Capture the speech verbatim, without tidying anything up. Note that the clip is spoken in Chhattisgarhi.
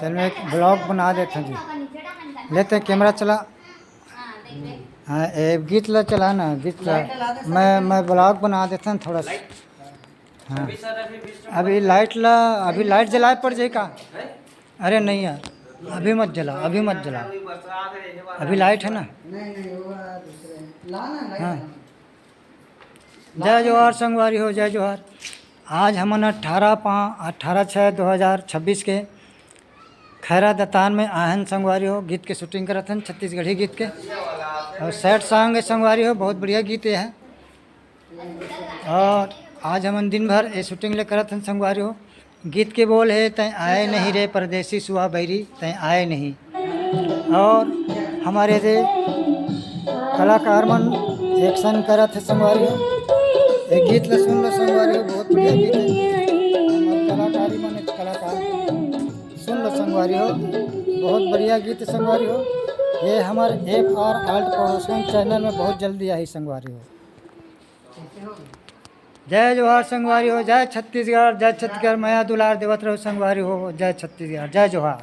चल, मैं एक ब्लॉग बना देता हूँ जी। लेते हैं कैमरा, चला। हाँ, ए, गीत ला चला ना, गीत ला। मैं मैं ब्लॉग बना देता हूँ थोड़ा सा। हाँ, अभी लाइट ला, अभी लाइट जलाए पड़ जाए का? अरे नहीं यार, अभी मत जला, अभी मत जला। अभी लाइट है ना। हाँ। जय जोहार संगवारी हो, जय जोहार। आज हमन अट्ठारह पा अट्ठारह छः दो हज़ार छब्बीस के खैरा दतान में आहन संगवारी हो, गीत के शूटिंग करत हन, छत्तीसगढ़ी गीत के। और सैड सॉन्ग है संगवारी हो, बहुत बढ़िया गीत ये है। और आज हमन दिन भर ये शूटिंग ले करत हन संगवारी हो। गीत के बोल है, "तैं आए नहीं रे परदेसी सुआ बैरी, तैं आए नहीं।" और हमारे जे कलाकार मन एक्शन करत है संगवारी हो, ये गीत ला सुन लो संगवारी हो, बहुत बढ़िया गीत है। हमारे कलाकारी मन, कलाकार सुन लो संगवारी हो, बहुत बढ़िया गीत संगवारी हो। ये हमारे F R art production channel में बहुत जल्दी आई संगवारी हो। जय जोहार संगवारी हो, जय छत्तीसगढ़, जय छत्तीसगढ़, मया दुलार देवत रहो संगवारी हो, जय छत्तीसगढ़, जय जोहार।